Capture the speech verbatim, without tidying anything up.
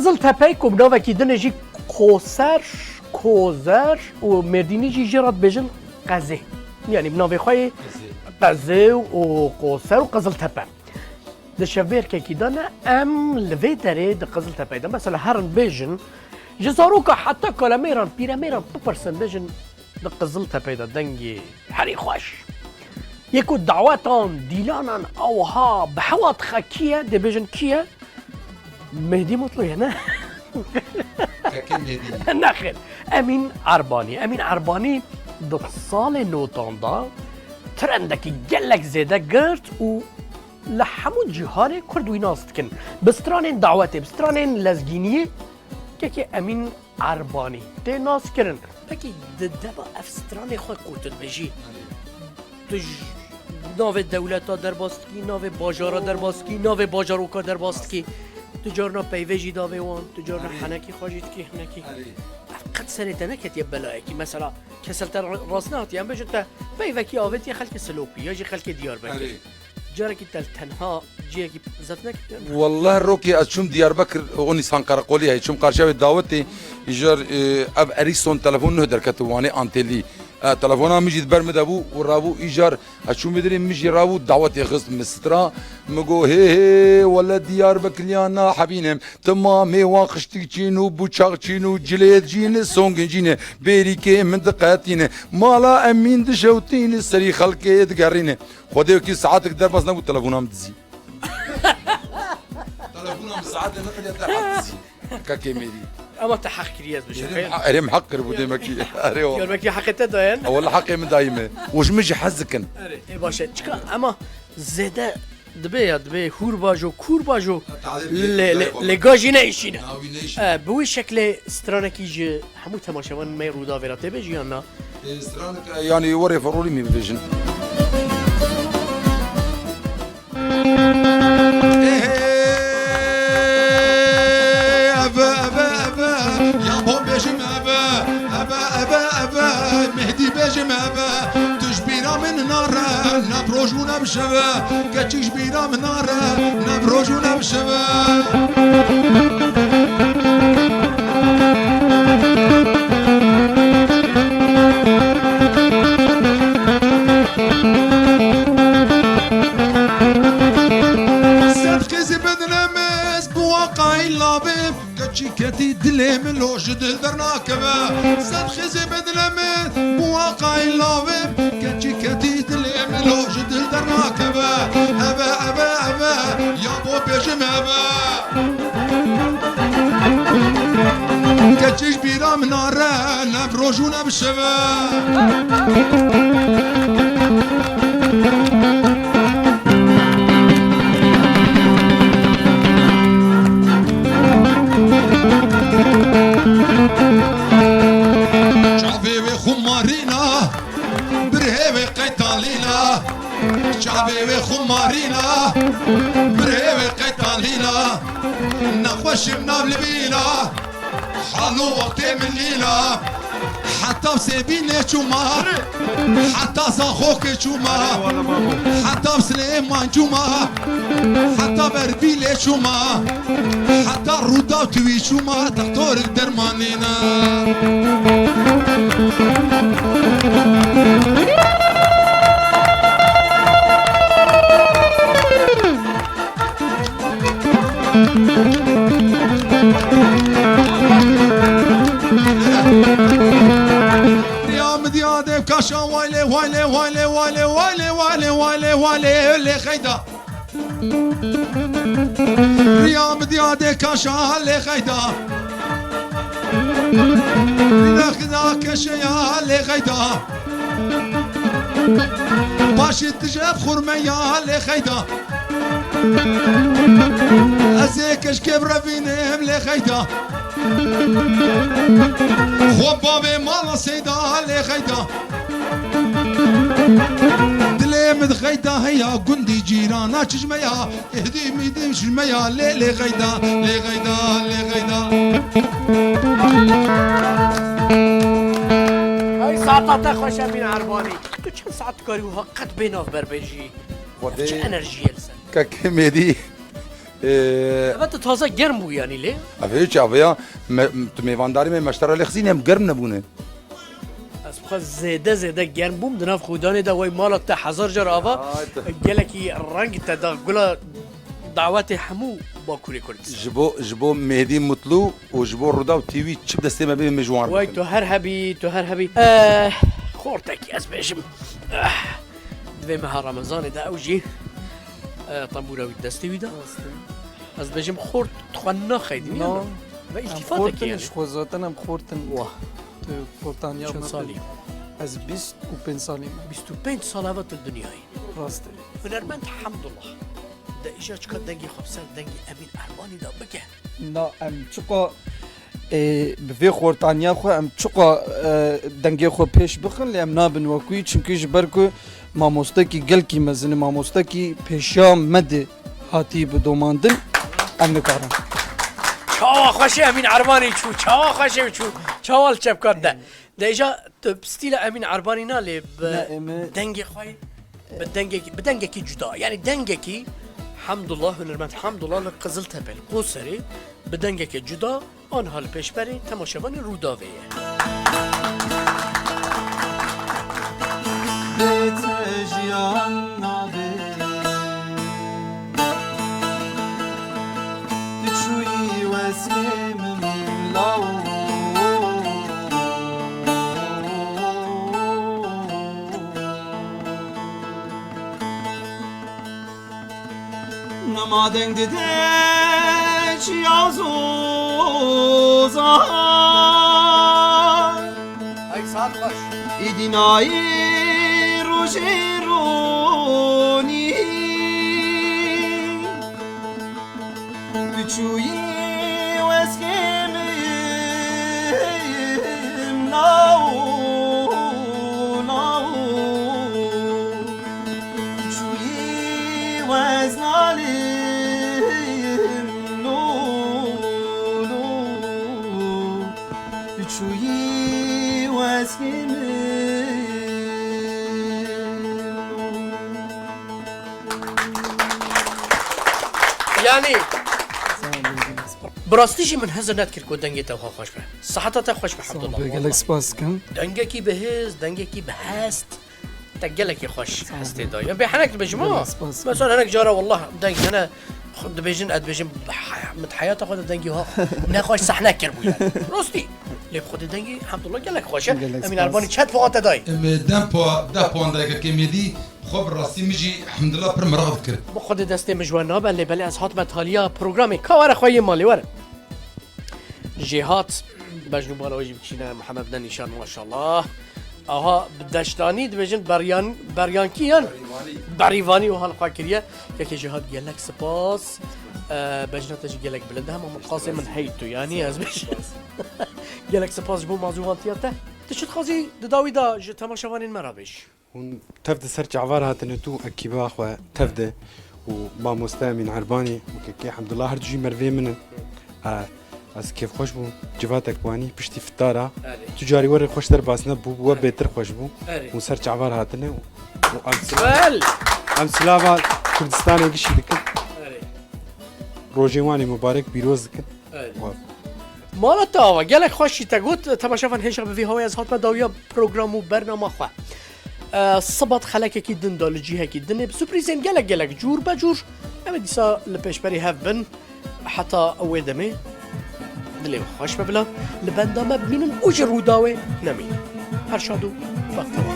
Qiziltepe ku bi navekî din jî Koser, Kozer û Mêrdînî jî jê re dibêjin Qezê. Yanî bi navê xwe yê Qezê û Koser û Qiziltepe. Di şevbêrkekî de ne, em li vê derê di Qiziltepeyê de, mesela herin bêjin, ji zaroka heta kalemêran, pîremêran bipirsin, bêjin di Qiziltepeyê de dengê herî xweş. Yê ku dawetan, dîlanan, awha bi hewa dixe kî ye, dê bêjin kî ye? Mehdî Mutlu ye, ne? Kekê Mehdî. Nexêr. Emîn Erbanî. Emîn Erbanî di salê notan de trendekî gelek zêde girt û li hemû cîhanê Kurd wî nas dikin. Bi stranên dawetê, bi stranên lezgîniyê, kekê Emîn Erbanî tê naskirin. Pekî di dema ev stranê xwe ku tu dibêjî, tu ji navê dewleta derbas dikî, navê bajara derbas dikî, navê bajaroka derbas dikî. Tu carna peyvê jî davê wan, tu carna Erê. Henekî xwe jî dikî, hinekî. Erê. Ev qet serê te neketiye belayekî. Mesela, kesel te ra-, rast nehatiye, em bêjin te peyvekî avêtiye xelkê Silopî, ya jî xelkê Diyarbekir. Erê. Carekî te li tenha ciyekî zeft neketiye? Wallah rokê ez çûm Diyarbekir, onî Sanqereqolî heye, çûm qarşiya wê dawetê, îjar, e, ev Ericsson telefon nuh derketibi, wanê Antelî. E, telefona min jî di ber min de bû û rabû îjar, ez çûm vê derê, min jî rabû dawetê xist, min sitra, min got, hê hê, wele Diyarbekiriya nahebînim, tu mamê wa xiştikçîn û bûçaxçîn û cilêtcîn, songin jî ne, bêrîkê min diqetîne, mala Emîn dişewtîne, serî xelkê digerîne. Xwedê wekî saetek derbas nebû, telefona min dizî. Telefona min saetê neqiliye te hat dizî. Kekê Mêrî. Ama te heq kiriye ez bişim. Erê min heq, erê min heq kiribû demekî. Erê wala. Diyarbekir heqê te dayen. Wala heqê min dayî me. Û ji min jî hez dikin. Erê, ê baş e. Çika ema zêde dibe ya, dibe hûr bajo, kûr bajo. Lê, lê, lê ga jî neîşîne. E, bi wî şeklê stranekî ji hemû temaşevanên me yê Rûdawê re tê bêjî yan na? Ê, stranek, e, yanî werê ferorî min bibêjin. Ê, eve, eve, eve, ya bo bêjim eve, eve, eve, eve, Mehdî bêjim eve, tu ji bîra min nare, ne bi roj û ne bi şeve, keçik ji bîra min nare, ne bi roj û ne bi şeve. Sed xêzî bedine me, ez bi waqayî lavê, keçî ketî dilê min lo ji dil dernakeve. Sed xêzî bedine me, bi waqayî lavê, keçî ketî dilê min lo ji dil dernakeve. Eve, eve, eve, ya bo bêjim eve. Keçik ji bîra min nare, ne bi roj û ne bi şeve. Çavê wê xumarîna, birhê wê qeytalîna. Çavê wê xumarîna, birhê wê qeytalîna. Nexweşim nav libîna, halo wextê min nîna. Heta Sêbînê çûma, heta Zaxokê çûma, heta Silêman çûma, heta Berbîlê çûma, heta Rûdaw Tiwî çûma, doktorik derman nîna. Riya min diya dev kaşa, wayle, wayle, wayle, lê xeyda. Riya min diya dev kaşa, lê xeyda. Rexda keşeya, lê xeyda. Paşê tije xurmeya, lê xeyda. Ez ê keşkê birevînim, lê xeyda. Xwe bavê mala Seyda, lê xeyda. Dilê min xeyda heya, gundî cîrana çijmeya. Êhdî mîdî çijmeya, lê, lê xeyda, lê xeyda, lê xeyda. Ay, saeta te xweş e, Emîn Erbanî. Tu çend saet dikarî wiha qet bê navber bêjî? Xwedê. Çi enerjiyê li ser? Kekê Mêdî. Ee, Eve tu taze germ bû yanî lê? Ev hiç, ev ya, me, tu mêvandarî me meştera lê xizîn em germ nebûne. Ez xwe zêde zêde germ bûm. Di nav xudanê de wey mala te hezar car ava. Ay, te- Gelekî reng te da gula dawetê hemû Bakurê Kurd. Ji bo, ji bo Mêhdî Mutlu û ji bo Rûdaw T V çi bi destê me bê, me ji wan Wey bikin. Tu her hebî, tu her hebî. Eh, xortekî ez bêjim. Eh, divê meha Remezanê de ew jî, eh, tembûra wî destê wî de. Rast e. Ez dibêjim xort xwe naxeydî, niye Na. Na? Ve Em îltifatekî xortin, yani. Ji xwe zaten em xortin. Wah. Tu xortaniya Çend me salî? Ez bîst û pênc salî me. Bîst û pênc sal eve tu dinyayê. Rast e. Hunermend Hemdullah. De îja çika dengê xwe bi ser dengê Emîn Erbanî de bike. Na, em çiqa, e, bi vê xortaniya xwe em çiqa, e, dengê xwe pêş bixin, lê em nabin wekû, çimkî ji ber ku mamostekî gelkî mezin e, mamostekî pêşiya me de hatî bi domandin, em nikarin. Çawa xweş e Emîn Erbanî çû, çawa xweş e çû, çawa li çepkan de. De îja tu bi stîla Emîn Erbanî na lê bi Ne, eme- dengê xwe, bi dengekî, bi dengekî cuda. Yani dengekî Hemdullah, hunermend Hemdullah li Qiziltepe, li Qoserê bi dengekî cuda, anha li pêşberê temaşevanê Rûdawê ye. Bê te jiyan nabe. Tu çûyî wezgê min law. Nema deng dide çiya zoza. Hey, saet xweş. Îdî nayê rojê ronî. Biçûyî wezgê min law, law. Biçûyî wezna lim lo, lo. Biçûyî wezgê min lo. Yani, Sağ ol, gelek spas. Bi rastî jî min hizir nedikir ku dengê te wiha xweş be. Siheta te xweş be, Sağ ol, Hemdullah, gelek wallahî. Spas dikim. Dengekî bi hêz, dengekî bi hest. Te gelekî xweş Sağ ol. Hestê daye. Bê henek dibêjim ha. Gelek spas. Mesela hinek cara wallah deng hene xwe dibêjin, ez dibêjim, haya-, min heyata xwe de dengî wiha ne xweş sehne kiribû yani. Rastî. Lê bi xwedê dengî Hemdullah gelek xweş e. Gelek spas. Emîn Erbanî çet wiha te dayî. Em deh po-, deh puan dayî kekê Mêdî. Xwe bi rastî min jî hemdillah pir meraq dikir. Bi xwedê destê min ji we nabe, lê belê ez hatime taliya programê. Ka were xwe yê malê were. Jêhat, bejn û bala wê jî bikişîne, Mihemed ne nîşan, maşallah. Aha, bi deştanî dibêjin beryan-, beryankî yan? Berîvanî. Berîvanî wiha li xwe kiriye. Kekê Jêhat gelek spas. E, bejna te jî gelek bilind e, hema miqasê min hey tu, yanî ez bêjim. Gelek spas ji bo mazûvantiya te. Tu çi dixwazî di dawî de ji temaşevanên me re bêj? Hûn tev di ser çavar hatine tu û ekîba xwe tev de û mamoste Emîn Erbanî û kekê Hemdullah her du jî merivê min in. E, ez kêfxweş bûm. Civatek wanî piştî fitara. Erê. Tu carî werê xweş derbas nebû, we Erê. Bêtir xweş bû. Erê. Hûn ser çavar hatine û, û em sila-, Bel. Em silava Kurdistanê gişî dikin. Erê. Rojê wan ê mubarek pîroz dikin. Evet. Wa- Mala te ava, gelek xweşî te got, temaşevan hêşa bi vî hawê ez hatime dawiya program û bernama xwe. E, sibat xelekekî din da li cihekî dinê, bi surprîzên gelek gelek cûr be cûr. Em ê dîsa li pêşberî hev bin. Heta wê demê dilê we xweş be bila. Li benda me bimînin û ji Rûdawê nemînin. Her şad û bextewar.